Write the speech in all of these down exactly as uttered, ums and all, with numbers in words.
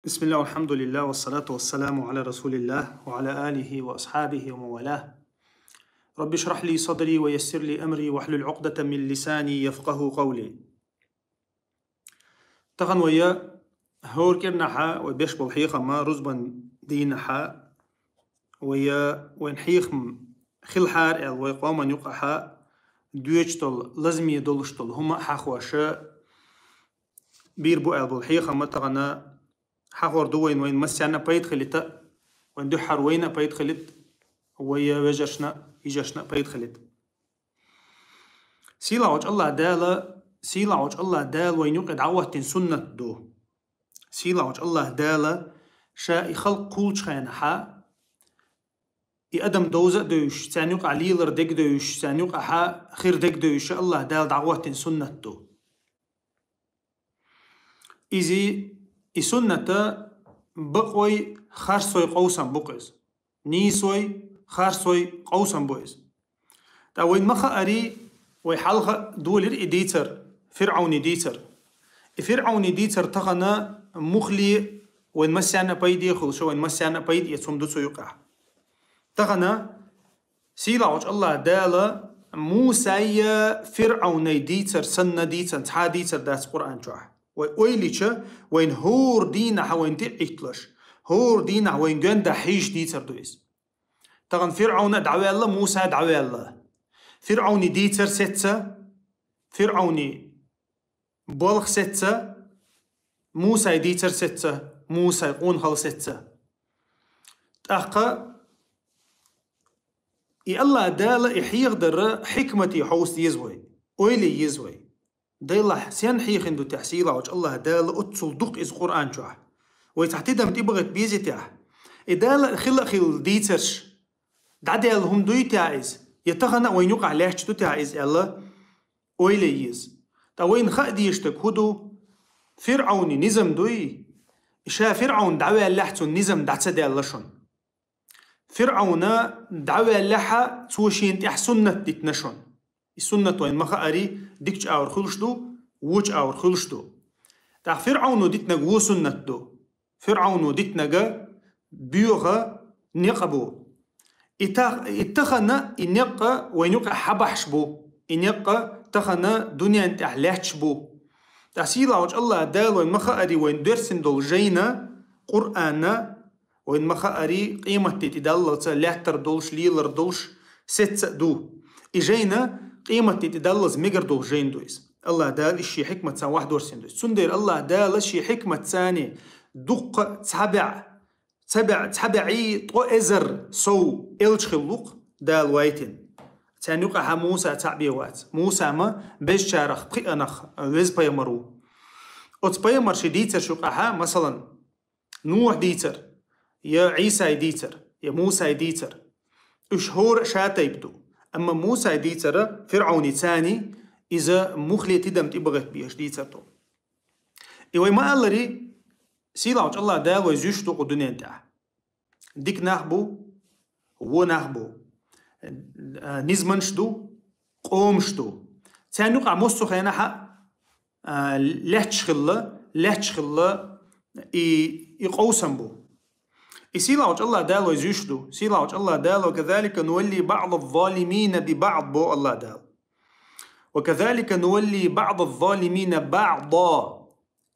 بسم الله والحمد لله والصلاة والسلام على رسول الله وعلى آله وأصحابه ومن والاه. رب اشرح لي صدري ويسر لي أمري واحلل عقدة من لساني يفقهوا قولي. Тахан вай хӀора кӀирнахьа вай беш бола хьехам рузбан дийнахьа вай, вайн хьехам хилхьара аьлла, вай къоман юкъахьа доьчу долу, лазаме долуш долу хӀума а хьахоша бийр бу аьлла болу хьехам тахан хьахор ду вайн, вайн массарна а пайда хилита, вайн дуьххьара вайна а пайда хилита, вай вежаршна а, йижаршна а пайда хилита. Сийлахьчу Аллах Дала, сийлахьчу Аллах Дала вайн юкъе дӀахӀоттийна суннат ду. Сийлахьчу Аллах Дала ша и халкъ кхуллучу хенахьа, и адам довза а девзаш, царна юкъахь лелар дегдевзаш, царна юкъахьа хир дегдевзаш Аллах Дала дӀахӀоттийна суннат ду. Иза, и сунната бакъой, харцой къовсам бу-кх иза. Нийсой, харцой къовсам бу иза. ТӀа вайн ма хаарий, вай хьалха а долийра и дийцар, ФирӀавни дийцар. И ФирӀавни дийцар тахана муххале вайн массарна а пайде хуьлуш, вайн массарна а пайда эца хӀума ду цу юкъахь. Тахана сийлахьчу Аллах Дала Мусайя ФирӀавнай дийцар санна дийцан, цхьа а дийцар дац Къуръан чохь. Вай ойла йича, вайн хӀора дийнахьа вайн тӀе а Ӏитталаш, хӀора дийнахьа вайн гоьнда хьийжа дийцар ду иза. Тахана ФирӀавна а дӀаваьлла, Муса а дӀаваьлла. ФирӀавни дийцар сецца, ФирӀавни болх сецца, Мусай дийцар сецца, Мусай къонахалла сецца. ТӀаккха и Аллах Дала и хьехадар хьикмате хьовса деза вай, ойла е еза вай. Делахь сенна хьехийна ду техьа сийлахьчу Аллах Дала оццул дукха иза Къуръан чохь? Вай цхьа тидам тӀебахийта безий техьа? И Дала хила а хилла дийцарш дӀадаьлла хӀума дуй техьа иза? Я тахана а вайн юкъахь лаьтташ ду техьа иза аьлла, ойла е еза. ТӀа вайна хаа дезаш дерг хӀун ду? ФирӀавни низам дуй? Ша ФирӀавн дӀаваьллехь, цунна низам дӀа ца даьлла шуна. ФирӀавна дӀаваьллехьа, цо шена тӀехь суннат дитина шуна. И суннат вайна ма хаарий, дикачу агӀор хуьлуш ду, вочу агӀор хуьлуш ду. ТӀаккха ФирӀавно дитинарг вон суннат ду. ФирӀавно дитинарг боьха некъ бу. И та-, и тахана и некъ вайн юкъахь хьабахьаш бу. И некъ тахана дуьненна тӀехь лаьтташ бу. ТӀа сийлахьчу Аллах Дала вайна ма хаарий, вайна доьссина долу жайна, Къуръанна, вайна ма хаарий, къематде тӀедаллалца лаьттар долуш, лелар долуш сецца а ду. И жайна къематде тӀедаллалца мегар долуш жайна ду иза. Аллах Дала иза шен хьикматца вахдорсийна ду иза. Цундела Аллах Дала шен хьикматца дуккха цхьа бӀе, цхьа бӀе, цхьа бӀе ткъо эзар сов элча хилла ву-кх Дала вайтина. Царна юкъахьа Муса цхьаъ бен вац. Муса ма безачарах пхиъанах веза пайхамар ву. Оцу пайхамарши дийцарш юкъахьа, масалан, Нухь дийцар, я Ӏийсай дийцар, я Мусай дийцар. Уьш хӀора а ша тайпа ду. Амма Мусай дийцара ФирӀавни царний, иза муххале тидам тӀебахийта безаш дийцар ду. И вай ма-алларий, сийлахьчу Аллах Дала вай зуьйш ду кху дуьнен тӀехь. Дика нах бу, вон нах бу, а, низамаш ду, къомаш ду. Царна юкъахь массо а хенахьа, а, лаьтташ хилла, лаьтташ хилла и, и къовсам бу. И сийлахьчу Аллах Дала вай зуьйш ду. Сийлахьчу Аллах Дала: «وكذلك نولي بعض الظالمين ببعض», бо Аллах Дала. «وكذلك نولي بعض الظالمين بعضا».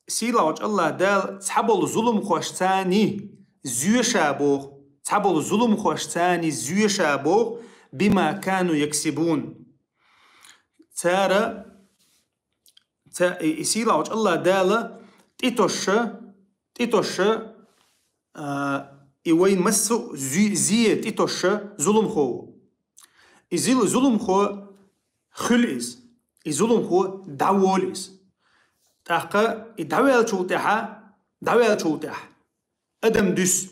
Сийлахьчу Аллах Дала цхьаболу зуламхошцаний зуьйш а боху, цхьаболу зуламхошцаний зуьйш а боху, «بما كانوا يكسبون». Цара, ца, и, и сийлахьчу Аллах Дала тӀетосша, тӀетосша, а, и вайн массо а зу-, зе тӀетосша зуламхо ву. И зил-, зуламхо хуьлу иза. И зуламхо дӀаволу иза. ТӀаккха и дӀаваьллачул тӀаьхьа, дӀаваьллачул тӀаьхьа адам дуьсу.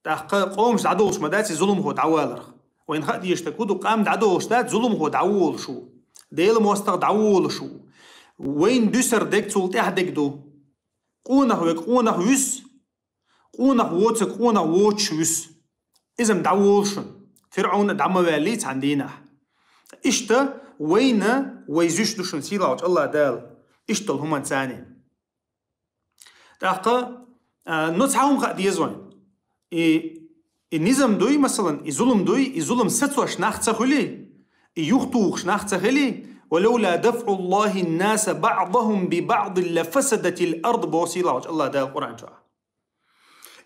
ТӀаккха къомаш дӀадолуш ма дац и зуламхо дӀаваларх. Вайна хаа дезаш дерг хӀун ду, къам дӀадолуш дац, зуламхо дӀаволуш ву. Делан мостагӀа дӀаволуш ву. Вайна дуьсар дерг цул тӀаьхьа дерг ду. Къонах верг къонах вуьсу, къонах воцург къонах воцуш вуьсу. Иза-м дӀаволу шуна. ФирӀавн а дӀа ма ваьллий цхьана дийнахь. Иштта вайна вай зуьйш ду шуна сийлахьчу Аллах Дала. Иштта долу хӀуманцаний. ТӀаккха А, но цхьа хӀума хаа деза вайна. И, и низам дуй, масалан, и зулам дуй, и зулам сацош нах ца хуьли, и юхатухуш нах ца хили, ولولا دفع الله الناس بعضهم ببعض لفسدت الأرض, боху сийлахьчу Аллах Дала Къуръан чохь.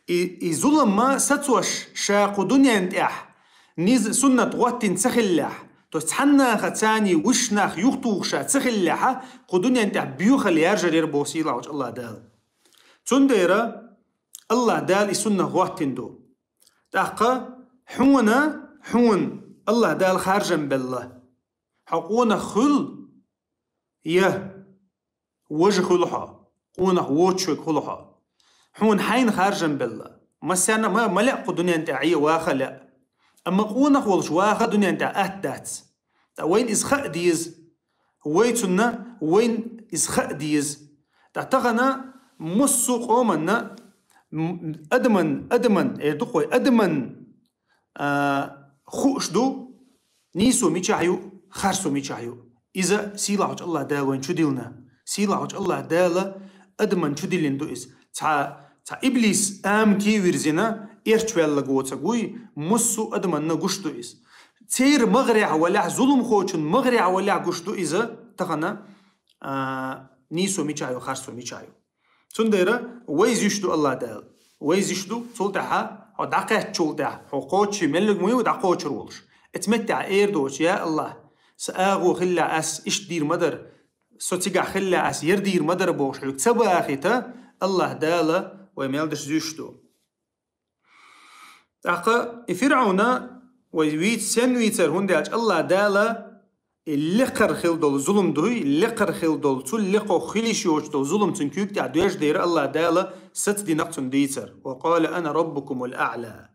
И, и зулам ма сацош ша кху дуьнен тӀехь, низ-, суннат гӀоттина ца хиллехь, то есть цхьаннаха царний вуьш нах юхатухуша ца хиллехьа, кху дуьнен тӀехь боьхал яржар яра, боху сийлахьчу Аллах Дала. Цундела Аллах Дала и суннат гӀоттина ду. ТӀаккха хьуна, хьуна Аллах Дала харжам белла. Хьо къонах хуьлу, я важа хуьлу хьо, къонах воцуш верг хуьлу хьо. Хьуна хьайна харжам белла. Массарна ма, ма лаьа кху дуьнен тӀехь Ӏе ваха лаьа. Амма къонах волуш ваха дуьнен тӀехь атта дац. Ткъа вайна иза хаа деза. Вай цунна, вайна иза хаа деза. Ткъа тахана массо а къоманна, м, адаман, адаман, эр ду-кх вай, адаман, а, хууш ду, нийсо мичахь ю, харцо мичахь ю. Иза сийлахьчу Аллах Дала вайна чу диллина. Сийлахьчу Аллах Дала адаман чу диллина ду иза. Цхьа, цхьа иблис амати вирзина, эрчваьлларг воцург вуй, массо а адаманна гуш ду иза. Церан магӀарехь валахь, зуламхочун магӀарехь валахь гуш ду иза тахана, а, нийсо мичахь ю, харцо мичахь ю. Цундела вай зуьйш ду Аллах Дала. Вай зуьйш ду, цул тӀаьхьа хьо дӀакхаьччул тӀаьхьа, хьо кхочуш мел верг ма ю дӀакхочур волуш. Оцу меттехь эр доцуш: «Я Аллах, сан агӀо хилла ас иштта дийр ма дара, со цигахь хилла ас яра дийр ма дара», — бохуш хьоьга ца бахийта, Аллах Дала вай мел деш зуьйш ду. ТӀаккха и ФирӀавна вай вийца сен вийцар, хӀунда аьлча Аллах Дала и лекхара хила долу зулам дуй, лекхара хила долу, цул лекхо хила йиш йоцуш долу зулам цуьнан куьйга тӀехь доьжна дера Аллах Дала сацдинарг цунна дийцар. «Ва къала ана раббукумул аъла».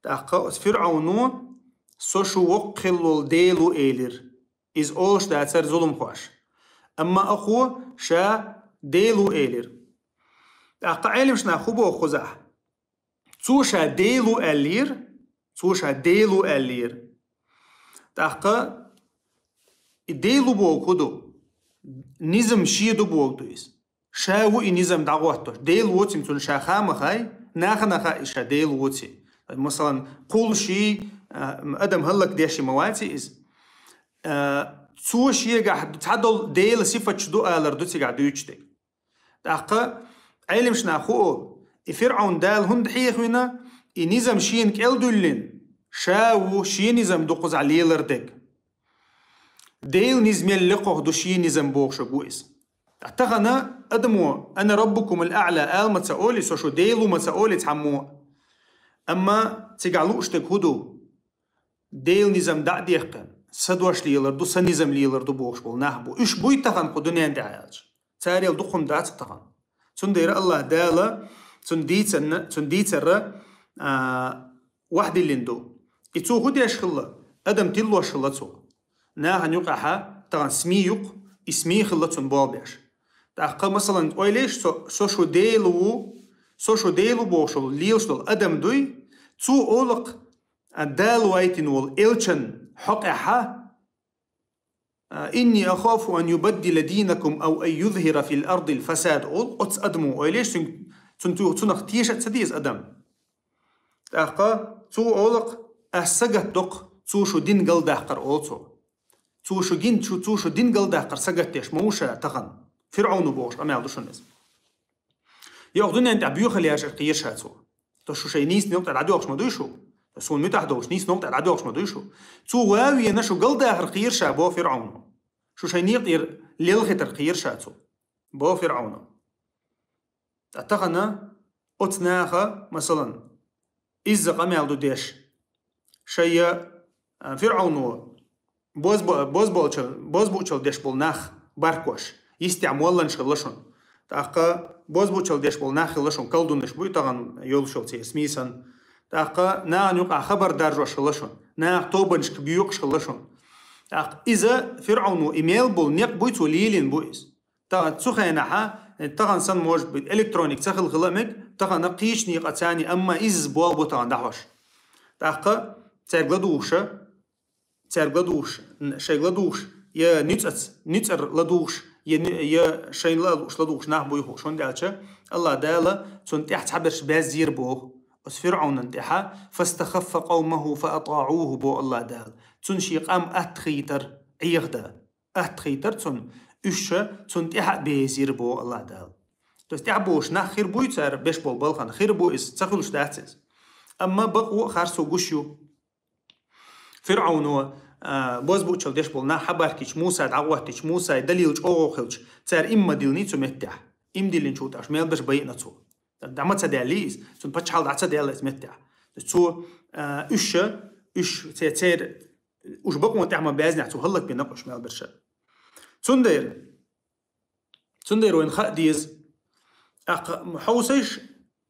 ТӀаккха оцу ФирӀавно: «Со шу воккха хила волу Дела ву», — элира. Иза олуш дацара зуламхоша. Амма ахо ша Дела ву элира. ТӀаккха Ӏеламнаха хӀун боху кхузахь? Цо ша Дела ву аьллера, цо ша Дела ву аьллера. ТӀаккха и Дела ву бохург хӀун ду? Низам шен ду бохург ду иза. Ша ву и низам дӀагӀоттош. Дела воций цунна ша хаа ма хаьа, нахана хаьа иза ша Дела воций. Масалан, кхуллуший, а, адам хӀаллакдеший ма ваций иза. А, цо шегахь цхьадолу Делан сифаташ ду алар ду цигахь дуьйцуш дерг. ТӀаккха Ӏеламнаха хӀун олу: и ФирӀавн Дала хӀунда хьехавина, и низам шена кӀел дуьллина, ша ву шен низам ду кхузахь лелар дерг. Делан низам мел лекхох ду шен низам бохуш верг ву иза. Ткъа тахана адамо: «Ана раббукумул аъла», — ала ма ца олий, «Со шу Дела ву» ма ца олий цхьаммо. Амма цигахь лууш дерг хӀун ду? Делан низам дӀа а дехкина, сан дош лелар ду, сан низам лелар ду бохуш болу нах бу. Уьш буй тахана кху дуьнен тӀехь аьлча? Царел дукха хӀума дац тахана. Цундела Аллах Дала цунна дийцарна, цунна дийцарра, а, вахдиллина ду. И цо хӀун деш хилла? Адам тиллош хилла цо. Нахана юкъахьа тахана СМИ ю-кх, и СМИ хилла цунна болх беш. ТӀаккха, масалан, ойла еш, со, со шу Дела ву, со шу Дела ву бохуш волу лелаш долу адам дуй, цо олу-кх, а, Дала вайтина волу элчан хьокъехьа, а: «Инни ахафу ан юбаддила динакум ав ан юзхира фил ардил фасад», — олу оцу адамо. Ойла еш, цуьнга, цунна цу-, цунах теша а ца деза адам. ТӀаккха цо олу-кх: «Ас сагатдо-кх цо шу дин галдаккхар», — олу цо. Цо шу гин, шу, цо шу дин галдаккхар сагатдеш ма ву ша тахана. ФирӀавно бохуш къамел ду шуна иза. Йокъа дуьнен тӀехь боьхал яржар кхийра ша цо. То шу шайн нийса некъа тӀе дӀадоьлхуш ма дуй шу? То суна муьтӀахь долуш нийса некъа тӀе дӀадоьлхуш ма дуй шу? Цо ван а вена шу галдахар кхийра ша, бо ФирӀавно. Шу шайн некъа тӀера лелхийтар кхийра ша цо, бо ФирӀавно. Ткъа тахана оцу наха, масалан, изза къамел ду деш, шайя, а, ФирӀавно бозбо-, бозболчал-, бозбуучал деш болу нах баркош, йистехь молланаш хилла шуна. ТӀаккха бозбуучал деш болу нах хилла шуна, колдунаш буй тахана йолуш йолу церан СМИ санна. ТӀаккха нахана юкъахь хабар даржош хилла шуна, наха тобанашка боькъуш хилла шуна. ТӀаккха иза ФирӀавно и мел болу некъ буй, цо лелийна бу иза. Тахана цу хенахьа, тахана санна, может быть, электроник ца хила хила а мега, тахана кхечу некъаца, амма изза болх бу тахана дӀахьош. ТӀаккха цаьрга ладугӀуша, цаьрга ладугӀуш, н-, шайга ладугӀуш, я нуьцкъаца, нуьцкъара ладугӀуш, я нуь-, я шайна ла а лууш ладугӀуш нах буй хууш, хӀунда аьлча Аллах Дала цунна тӀехьа цхьаберш баьззийра боху, оцу ФирӀавнан тӀехьа, «فاستخف قومه فأطاعوه», бо Аллах Дала. Цунна шен къам атта хийтар, Ӏехадан. Атта хийтар цунна, уьш цунна тӀехьа а безира боху Аллах Дала. То есть тӀехьа бохуш нах хир буй цара беш болу балхана, хир бу иза, ца хуьлуш дац иза. Амма бакъо а харцо гуш ю. ФирӀавно, а, бозбуунчалла деш болу нах хьабаьхкича, Муса дӀагӀоттича, Мусай далил чӀогӀа хилча, цара имма диллиний цу меттехь. Имма диллинчул тӀаьхьа мел берш байина цо. ДӀа ма ца даьллий иза, цунна паччахьалла дӀа ца даьлла иза меттехь. Цо, а, уьш, уьш, церан, церан, уьш бакъонан тӀехь ма баьзнехь, цо хӀаллакбина уьш мел берш. Цундела, цундела вайна хаа деза. ТӀаккха хьовсийша,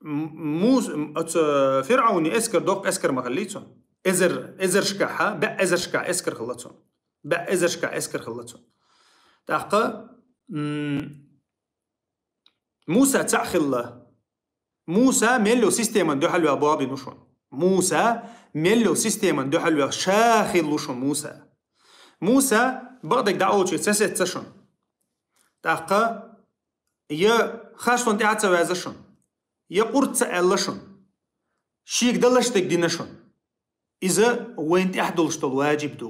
м-, Мус-, м-, оцу ФирӀавнан эскар доккха эскар ма хиллий цуьнан. Эзар, эзаршкахьа, бӀе эзаршкахь эскар хилла цуьнан. БӀе эзаршкахь эскар хилла цуьнан. ТӀаккха, м, Муса цхьаъ хилла. Муса мел йолу системан дуьхьал ваьлла боху бина шуна. Муса мел йолу системан дуьхьал ваьлла ша хилла ву шуна Муса. Муса бакъдерг дӀаолучуьра ца сецна шуна. ТӀаккха я харцонна тӀаьхьа ца ваьзна шуна, я къурд ца аьлла шуна. Шега далаш дерг дина шуна. Иза вайна тӀехь долуш долу ваджиб ду.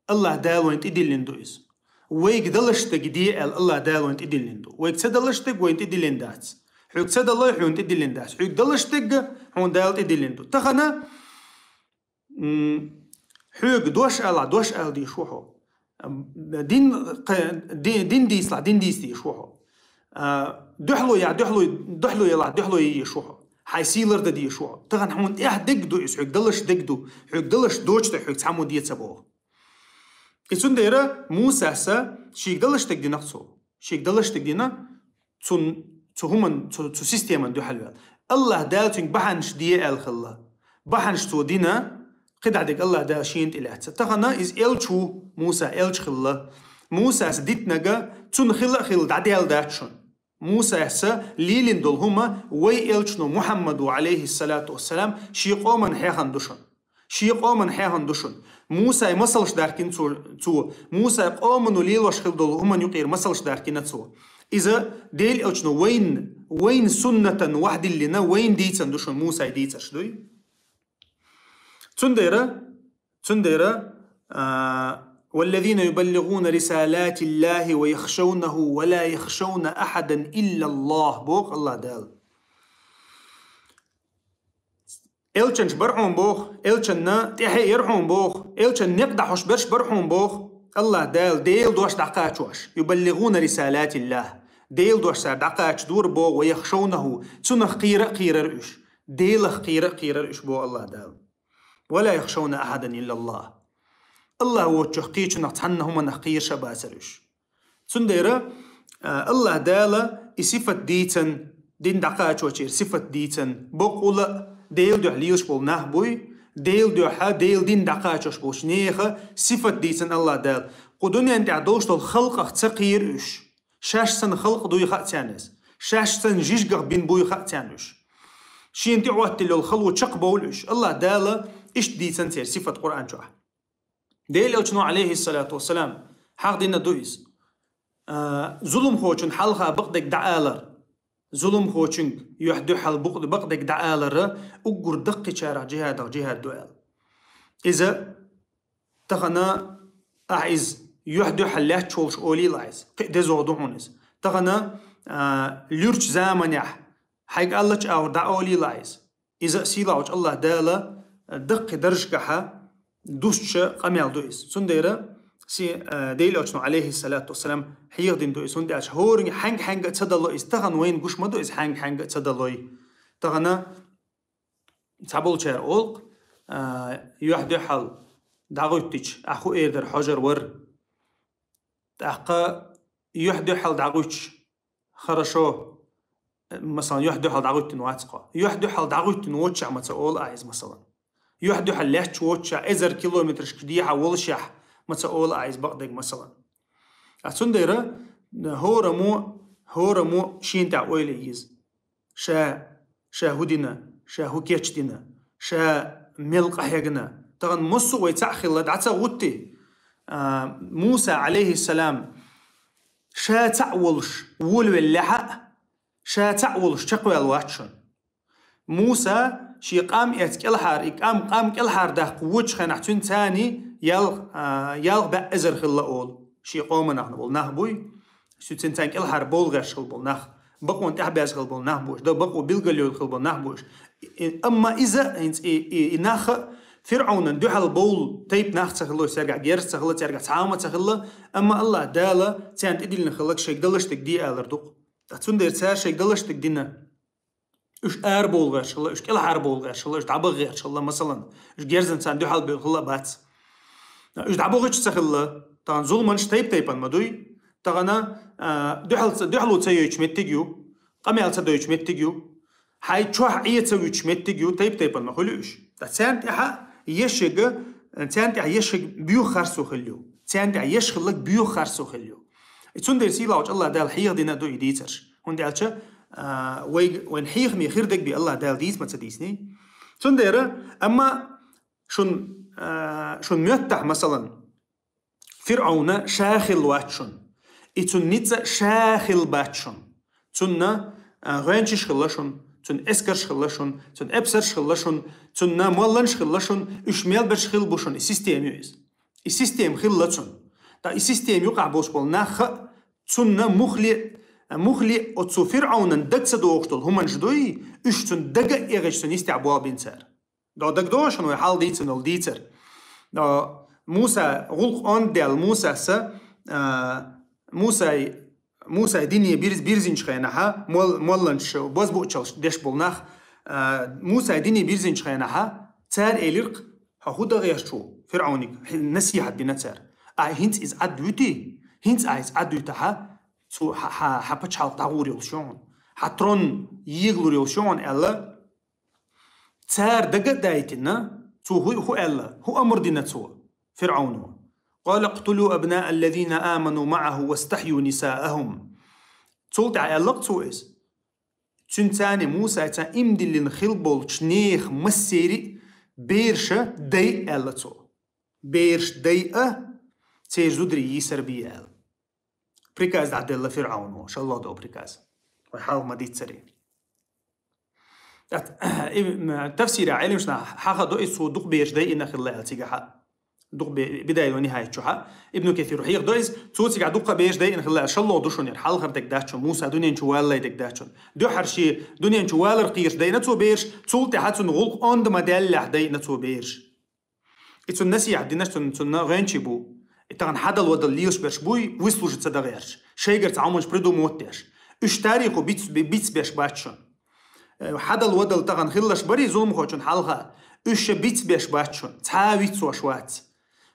Аллах Дала вайна тӀедиллина ду иза. Вайга далаш дерг де аьлла, Аллах Дала вайна тӀедиллина ду. Вайга ца далаш дерг вайна тӀедиллина дац. Хьоьга ца далой, хьуна тӀедиллина дац. Хьоьга далаш дерг хьуна Дала тӀедиллина ду. Тахана, м, хьоьга дош ала, дош ала дезаш ву хьо. Дин, кхе-, ди-, дин дийцалахь, дин дийца дезаш ву хьо. А, дуьхьало яхь, дуьхьало, дуьхьало ялахь, дуьхьало ян езаш ву хьо. Хьайн сий лардан дезаш ву хьо. Тахана хьуна тӀехь дерг ду иза, хьоьга далаш дерг ду, хьоьга далаш доцуш дерг хьоьга цхьаммо де ца боху. И цундела Мусас шега далаш дерг дина цо. Шега далаш дерг дина, цунна, цу хӀуман, цу, цу системан дуьхьал ваьлла. Аллах Дала цуьнга бахьанаш де аьлла хилла. Бахьанаш цо дина, кхидӀа дерг Аллах Дала шена тӀелаьцна. Тахана иза элча ву, Муса элча хилла. Мусас дитинарг цунна хила а хилла дӀадаьлла дац шуна. Мусас лелийна долу хӀума вай элчано Мухьаммадо, Ӏалайхиссалату вассалам, шен къоманна хьехна ду шуна. Шен къоманна хьехна ду шуна. Мусай масалш даьхкина цо, цо. Мусай къомано лелош хилла долу хӀуманна юкъера масалш даьхкина цо. Иза Делан элчано вайна, вайна суннатан вахдиллина, вайна дийцина ду шуна Мусай дийцарш дуй. Цундела, цундела, а, «والذين يبلغون رسالات الله ويخشونه ولا يخشون أحدا إلا الله», боху Аллах Дала. Элчанаш бар хьуна боху, элчанна тӀаьхье яр хьуна боху, элчанна некъ дӀахьош берш бар хьуна боху, Аллах Дала Делан дош дӀакхачош, «يبلغون رسالات الله», Делан дош цара дӀакхачадора боху, «ويخشونه», цунах кхера а кхерара уьш, Делах кхера а кхерара уьш боху Аллах Дала. «ولا يخشون أحدا إلا الله». Аллах воцчух кхечунах цхьанна хӀуманах кхераш а бацара уьш. Цундела, а, Аллах Дала и сифат дийцан, дин дӀакхачочера сифат дийцан, боккъала а Делан дуьхьа лелаш болу нах буй, Делан дуьхьа, Делан дин дӀакхачош болчу нехан сифат дийцан Аллах Дала. Кху дуьнен тӀехь долуш долу халкъах ца кхера уьш. Шаьш санна халкъ дуй хаьа царна иза. Шаьш санна жижигах бина буй хаьа царна уьш. Шена тӀе Ӏоттийна йолу хало чекхбовлу уьш. Аллах Дала иштта дийцан церан сифат Къуръан чохь. Делан элчано, Ӏалайхиссалату вассалам, хьахдина ду иза. А, зуламхочун хьалха бакъдерг дӀаалар. Зуламхочуьнга юьхь-дуьхьал букъ-, бакъдерг дӀаалар, уггар даккхийчарах жихӀадах жихӀад ду аьлла. Иза тахана ахь иза юьхь-дуьхьал лаьтташ волуш олийла ахь иза. Кхин а дезагӀа ду хьуна иза. Тахана, а, луьрачу заманехь хьайга аллачу агӀор дӀаолийла ахь иза. Иза а сийлахьчу Аллах Дала даккхий даржашкахьа дустуча къамел ду иза. Цундела си-, а, Делан элчано, Ӏалайхиссалату вассалам, хьехадина ду иза. ХӀунда аьлча хӀоранга хьаьнга-хьаьнга а ца далой иза. Тахана вайна гуш ма ду иза хьаьнга-хьаьнга а ца далой. Тахана цхьаболчара олу-кх, а, юьхь-дуьхьал дӀагӀуьттича, ахь хӀун эр дара, хьожар вара. ТӀаккха юьхь-дуьхьал дӀагӀуьттуш, хорошо, э, масалан, юьхь-дуьхьал дӀагӀуьттина вац-кх. Юьхь-дуьхьал дӀагӀуьттина воццушехь ма ца олу ахь иза, масалан. Юьхь-дуьхьал лаьтташ воццушехь, эзар километрашка дехьа волушехь ма ца олу ахь иза бакъдерг, масалан. А цундела, э, хӀораммо, хӀораммо шена тӀехь ойла е еза. Ша, ша хӀун дина, ша хӀун кечдина, ша мел къахьегна. Тахана массо а вай цхьаъ хилла дӀа ца гӀуттий? А, Муса, Ӏалайхиссалам, ша цхьаъ волуш волавеллехьа а, ша цхьаъ волуш чекхваьлла вац шуна. Муса шен къам эцна кӀелхьара, и къам, къам кӀелхьара даккха воьдучу хенахь цуьнан царний ялх, а, ялх бӀе эзар хилла олу. Шен къоманахна болу нах буй, цуьнан царна кӀелхьара бовла гӀерташ хилла болу нах, бакъонан тӀаьхьабаьзна хилла болу нах бу уьш, дан бакъо билгалйойла хилла болу нах бу уьш. И, амма иза, хӀинца и, и, и нах а ФирӀавнан дуьхьал бовла тайпа нах ца хилла, цаьргахь герз ца хилла, цаьргахь цхьа хӀума ца хилла, амма Аллах Дала царна тӀедиллина хилларг шайга далаш дерг де алар ду-кх. Ткъа цундела цара шайга далаш дерг дина. Уьш арабовла гӀерташ хилла, уьш кӀелхьарбовла гӀерташ хилла, уьш дӀабаха гӀерташ хилла, масалан, уьш герзан царна дуьхьал бевлла хилла а бац. Уьш дӀабохуьйтуш ца хилла, тахана зуламаш тайп-тайпана ма дуй. Тахана, а, дуьхьал ца, дуьхьало ца йойтуш меттиг ю, къамел ца дойтуш меттиг ю, хьайн чохь Ӏе ца вуьтуш меттиг ю, тайп-тайпана ма хуьлу уьш. Ткъа царна тӀехь еш ерг, царна тӀехь еш ерг боьха харцо хилла ю. Царна тӀехь еш хилларг боьха харцо хилла ю. И цундела сийлахьчу Аллах Дала хьехадина а ду и дийцарш. ХӀунда аьлча, а, вай, вайн хьехаме хир дерг бен Аллах Дала дийца ма ца дийцний. Цундела, амма шун, а, шун моьттахь, масалан, ФирӀавна ша хилла вац шун. И цуьнан ницкъ ша хилла бац шун. Цунна, а, гӀоьнчаш хилла шун, цуьнан эскарш хилла шун, цуьнан эпсарш хилла шун, цунна молланаш хилла шун, уьш мел берш хилла бу шун, и система ю иза. И система хилла цунна. Ткъа и система юкъахь болуш болу нах а цунна мухле, мухле оцу ФирӀавнан даг ца догӀуш долу хӀуманаш дуй, уьш цунна дага а эгӀича, цунна йистехь болх бина цара. До дагадогӀу шуна вай хьалха дийцина долу дийцар. До Муса гӀуллакх онда даьлла, Мусас, а, Мусай, Мусай дине бирз-, бирзинчу хенахьа, мол-, молланаш бозбуунчаллаш деш болу нах, а, Мусай дине бирзинчу хенахьа, цара элира-кх: «Хьо хӀун дан гӀерташ ву?» ФирӀавниг хьи-, насихьат дина цара. «Ахь хӀинца иза Ӏад вуьтий? ХӀинца ахь иза Ӏад вуьтахьа, цу хьа-, хьа-, хьан пачхьалкх дӀагӀур йолуш ю хьуна, хьан трон егалур йолуш ю хьуна», аьлла. Цара дага а дайтина, цо хӀу-, хӀу аьлла, хӀу амр дина цо, ФирӀавно: «قال اقتلوا أبناء الذين آمنوا معه واستحيوا نساءهم». Цул тӀаьхьа аьлла-кх цо иза: «Цуьнан царний, Мусайца иман диллина хилла болчу нехан массери а бераш дайа», аьлла цо. «Бераш дайа а, церан зударий йийсар бе», аьлла. Приказ дӀаделла ФирӀавно, шалло до приказ. Вай хьалха ма-дийццара. ТӀаккха, и, м, тафсира Ӏеламнаха хьахадо, иза цо дукха бераш дайина хилла аьлла цигахьа. Дукха бе-, Бидая ва Нихая чохьа. Ибн Касира хьехадо иза, цо цигахь дукха бераш дайина хилла аьлла, шалло ду шуна яра, хьалхара дерг дац шуна, Муса дуьнен чу валале дерг дац шуна. Дуьххьара шен дуьнен чу валар кхийраш дайина цо бераш, цул тӀаьхьа цунна гӀуллакх онда ма даьллехь дайина цо бераш. И цунна насихьат динарш, цунна, цунна гӀоьнчий бу. И тахана хьадал-вадал лелаш берш буй, выслужиться дан гӀерташ, шайгара цхьа хӀуманаш придумать деш. Уьш тарихо биц-, би-, бицбеш бац шуна. Э, хьадал-вадал тахана хиллаш барий зуламхочун хьалха, уьш ша бицбеш бац шуна, цхьа а вицвеш вац.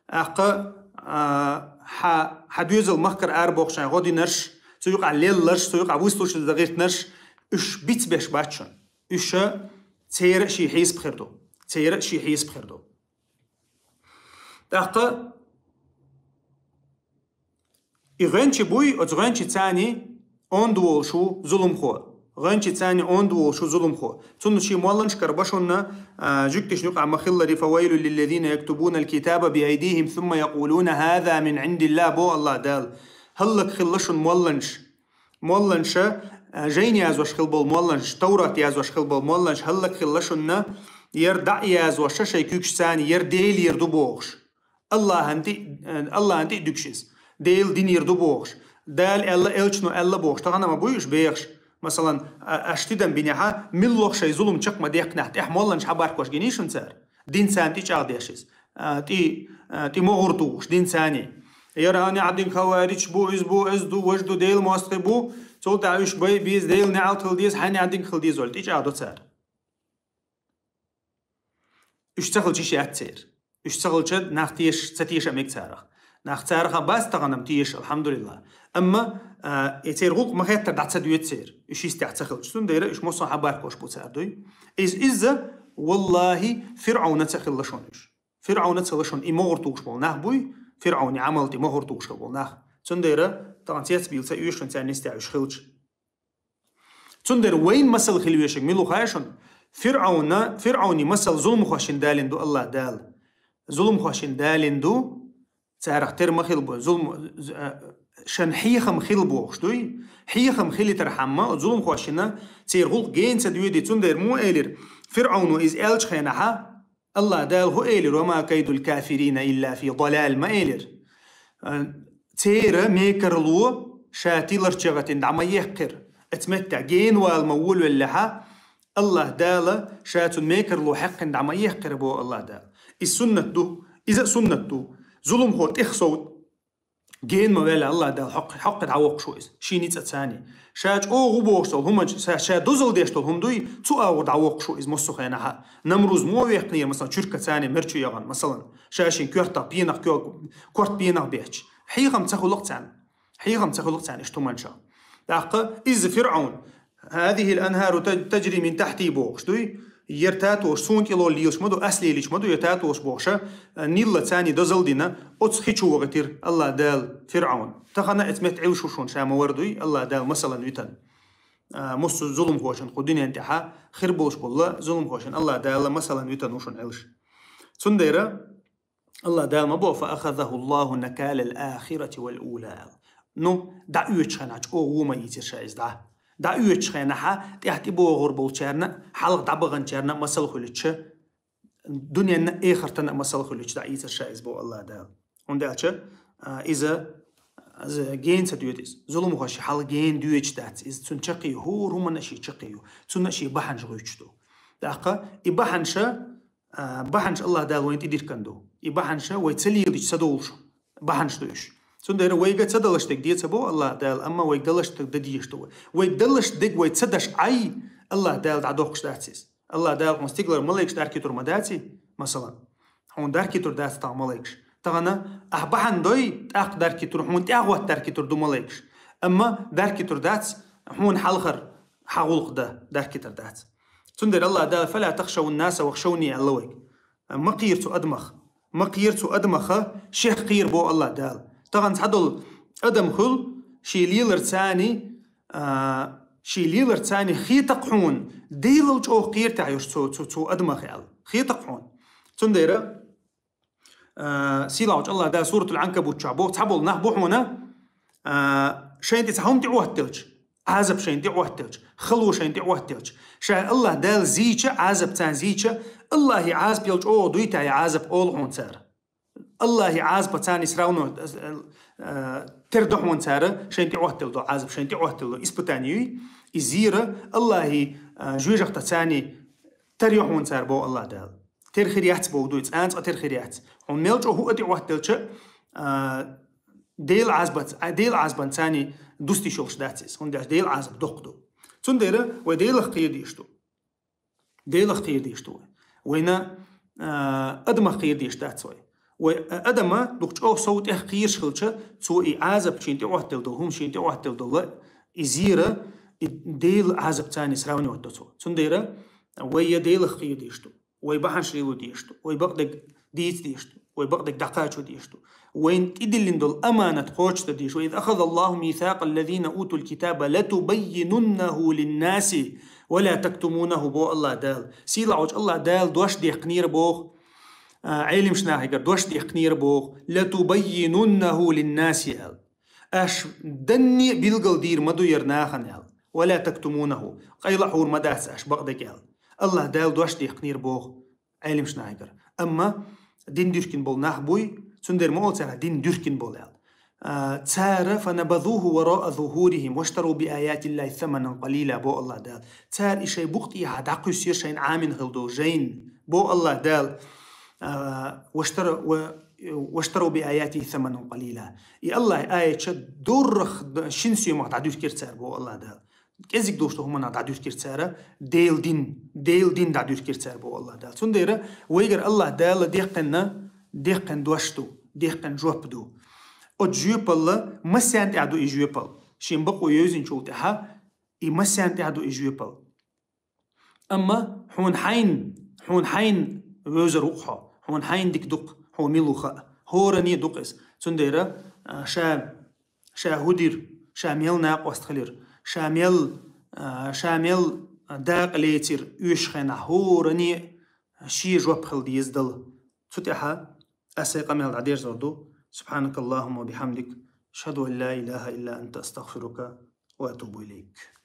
ТӀаккха, а, хьан, хьан доьзал махкара арабохуш шайн гӀо динарш, цу юкъахь лелларш, цу юкъахь выслужиться дан гӀиртинарш, уьш бицбеш бац шуна. Уьш ша церан а шен хьесап хир ду. Церан а шен хьесап хир ду. ТӀаккха и гӀоьнчий буй, оцу гӀоьнчий царний онда волуш ву зуламхо. ГӀоьнчий царний онда волуш ву зуламхо. Цунна шен молланаш карабо шуна, а, жуьгташна юкъахь ма-хиллара: «فويل للذين يكتبون الكتاب بأيديهم ثم يقولون هذا من عند الله», бо Аллах Дала. ХӀаллакьхилла шуна молланаш. Молланаш, а, жайна яздеш хилла болу молланаш, Таврат яздеш хилла болу молланаш, хӀаллакьхилла шуна, яра дӀа а яздеш шайн куьйгаш царний, яра Делера ду бохуш. Аллахьан тӀе, э, Аллахьан тӀе а дуьгуш иза. Делан динера ду бохуш. Дала аьлла, элчано аьлла бохуш. Тахана ма буй уьш бехаш. Масалан, а, аша тидам бинехьа, милла шайн зулам чекх ма-дехкинехь, тӀехь молланаш хьабаркош гиний шуна цара? Дин царна тӀечӀагӀдеш иза. А, тӀе, а, тӀе могӀур тухуш, дин царний. Яра хьан неӀдинг хаварич бу, иза бу, иза ду, важа ду, Делан мостагӀий бу, цул тӀаьхьа уьш бай беза, Делан неӀалт хила деза, хьайн неӀдинг хила деза олий, тӀечӀагӀдо цара. Уьш ца хилча йиш яц церан. Уьш ца хилча нах теша, ца теша а мега царах. Нах царах а бац тахана-м теша, алхьамдулиллахӀ. Амма, а, и церан гӀуллакх ма-хеттара дӀа ца доьду церан. Уьш йистехь ца хилча. Цундела уьш массо а хьабаркош бу цара дуй. Иза, иза, валлахӀи, ФирӀавнаца хилла шуна уьш. ФирӀавнаца хилла шуна и могӀур тухуш болу нах буй, ФирӀавни Ӏамал тӀе могӀур тухуш хилла болу нах. Цундела тахана цецбийла ца оьшу шуна царна йистехь уьш хилча. Цундела вайн масал хила вешаг мила ву хаьий шуна? ФирӀавна, ФирӀавни масал зуламхошна далийна ду Аллах Дала. Зуламхошна далийна ду, царах тера ма хила бо-, зулам-, з-, а, шайн хьехам хила бохуш дуй, Хьехам хилийтархьама, зуламхошна церан гӀулакх гена ца доьдий, цундела мо элира, ФирӀавно иза аьллача хенахьа, Аллаха Дала хӀу элира: «وما كيد الكافرين إلا في ضلال», ма элира. Э, церан мекарло ша тиларчагӀатин дӀа ма еккхира. Эцу меттехь гена вала ма волавеллехьа, Аллаха Дала ша цунна мекарло хьеккхина дӀа ма еккхира, боху Аллаха Дала. Иза суннат ду, иза а суннат ду. Зуламхо тӀех совт гена ма ваьлла Аллаха Дала хьокх-, хьокхе дӀавоккхуш ву иза. Шен ницкъаца цхьаьна. Ша чӀогӀа бохуш долу хӀуманча, ша, ша дозалла деш долу хӀума дуй, цу агӀор дӀавоккхуш ву иза массо а хенахьа. Намруз мо вехкнера, масалан, чуьркаца цхьаьна мер чу яхана, масалан. Ша шен коьртах пенах коьг-, корта пенах бетташ. Хьехам ца хуьлу-кх царна. Хьехам ца хуьлу-кх царна иштта хӀуманчех. ТӀаккха иза ФирӀавн: «هذه الأنهار تج-، تجري من تحتي», бохуш дуй. Яра татош суна тӀелола лелаш ма ду, ас лелийча ма ду, яра татош бохуша, Нилла царна дозалла дина, оцу хи чу вахийтира Аллаха Дала ФирӀавн. Тахана эцу метта Ӏилуш ву шуна, ша ма вара дуй, Аллаха Дала масалан витан. А, массо а зуламхошна кху дуьнен тӀехьа хир болуш болу зуламхошна Аллаха Дала масалан витан ву шуна Ӏилуш. Цундела Аллаха Дала ма боху: «فأخذه الله نكال الآخرة والأولى». Ну, дӀаоьцучу хенахь чӀогӀа вон ма ийцира ша иза дӀа. ДӀаоьцучу хенахьа тӀехь тӀебогӀур болчарна, хьалха дӀабаханчарна масал хуьлучу, дуьненна а, эхартана а масал хуьлучу дӀаийцира ша иза, боху Аллаха Дала. ХӀунда аьлча, а, иза, иза гена ца доьду иза. Зуламхоша хьал гена доьдуш дац иза. Цунна чаккхе ю, хӀора хӀуманна а шен чаккхе ю. Цунна а шен бахьанаш гӀуьттуш ду. ТӀаккха и бахьанаш, а, бахьанаш Аллаха Дала вайна тӀедиркан ду. И бахьанаш вай ца лелийча ца долуш бахьанаш ду уьш. Цундела вайга ца далаш дерг де ца боху Аллаха Дала, амма вайга далаш дерг дан дезаш ду вай. Вайга далаш дерг вай ца даш Ӏай, Аллаха Дала дӀадоккхуш дац иза. Аллаха Дала хьуна стигалара малайкаш даркхийтур ма даций, масалан. Хьуна даркхийтур дац тахана малайкаш. Тахана ахь бахьана дой, тӀаккха даркхийтур, хьуна тӀаьхьа гӀотту даркхийтур ду малайкаш. Амма даркхийтур дац, хьуна хьалхара хьан гӀуллакх дан даркхийтур дац. Цундела Аллаха Дала: «فلا تخشوا الناس واخشوني», аьлла вайга. Ма кхера цу адамах. Ма кхера цу адамаха, шех кхера, боху Аллаха Дала. Тахана цхьадолу адам хуьлу, шен лелар царна, а, шен лелар царна хетакх хьуна, Делал чӀогӀа кхера тӀехь йолуш цу, цу, цу адамах аьлла. Хетакх хьуна. Цундела, а, сийлахьчу Аллаха Дала Суратул Ӏанкабут чохь боху, цхьаболу нах бу хьуна, а, шайна тӀе цхьа хӀума тӀеӀоттаделча, Ӏазап шайна тӀеӀоттаделча, хало шайна тӀеӀоттаделча, ша Аллаха Дала зийча, Ӏазап царна зийча, Аллахьи Ӏазап ял чӀогӀа дуй те и Ӏазап, олу хьуна цара. Аллахьи Ӏазапа царна сравно, э, э, тера до хьуна цара, шайна тӀеӀоттаделла до Ӏазап, шайна тӀеӀоттаделла до испытание юй, и зийра Аллахьи, э, жоьжахата царна тера йо хьуна цара, боху Аллаха Дала. Тера хир яц боху дуй, цкъа а тера хир яц. Хьуна мел чӀогӀа хӀуъа тӀеӀоттаделча, а, Делан Ӏазапца, а, Делан Ӏазапца царна дустийш йолуш дац иза. ХӀунда аьлча Делан Ӏазап доккха ду. Цундела вай Делах кхера дезаш ду. Делах кхера дезаш ду вай. Вайна, а, адамах кхера дезаш дац вай. Вай, а, адама дукха чӀогӀа сов тӀех кхераш хилча, цо и Ӏазап шена тӀеӀоттаделла долу, хӀума шена тӀеӀоттаделла долу, и зийра, и Делан Ӏазап царна сравнивать до цо. Цундела вай я Делах кхера дезаш ду. Вай бахьанаш лело дезаш ду, вай бакъдерг дийца дезаш ду, вай бакъдерг дӀакхачо дезаш ду. Вайна тӀедиллина долу аманат кхочушдан дезаш. «وإذ أخذ الله ميثاق الذين أوتوا الكتاب لتبيننه للناس ولا تكتمونه», боху Аллаха Дала. Сийлахьчу Аллаха Дала дош дехкинера боху, а, Ӏелимаш нахигара дош дехкинера боху, «لتبيننه للناس», аьлла. Аша данне а билгал дийр ма ду яра нахана аьлла. «ولا تكتمونه», къайла а хьур ма дац аша бакъдерг аьлла. Аллаха Дала дош дехкинера боху Ӏелимаш нахигара. Амма дин дуьркин болу нах буй, цундела ма олу цара дин дуьркин болу аьлла. А, цара: «فنبذوه وراء ظهورهم واشتروا بآيات الله ثمنا قليلا», боху Аллаха Дала. Цара и шайн букъа тӀехьа дӀакхуьссира шайна Ӏамин хила долу жайна, боху Аллаха Дала. А, «واشتروا، و-، واشتروا بآياتي ثمنا قليلا». И Аллахьа аяташ дуррах д-, шина соьмах дӀадуьркира цара, боху Аллаха Дала. КӀезиг долуш долу хӀуманах дӀадуьркира цара, Делан дин, Делан дин дӀадуьркира цара, боху Аллаха Дала. Цундела вайгара Аллаха Дала дехкина, дехкина дош ду, дехкина жоп ду. Оцу жоьпалла массарна тӀехь ду и жоьпалла. Шен бакъо йовзинчул тӀаьхьа и массарна тӀехь ду и жоьпалла. Амма хьуна хьайна, хьуна хьайна вевзар ву-кх хьо, хьуна хьайна дика ду-кх, хьо мила ву хаа. ХӀоране ду-кх иза. Цундела, а, ша, ша хӀу дира, ша мел накъост хилира, ша мел, а, ша мел дакъа лецира, оьшучу хенахь хӀоране шен жоп хила деза дала. Цу тӀаьхьа ас сайн къамел дӀадерзор ду. سبحانك اللهم وبحمدك، أشهد أن لا إله إلا أنت، أستغفرك وأتوب إليك.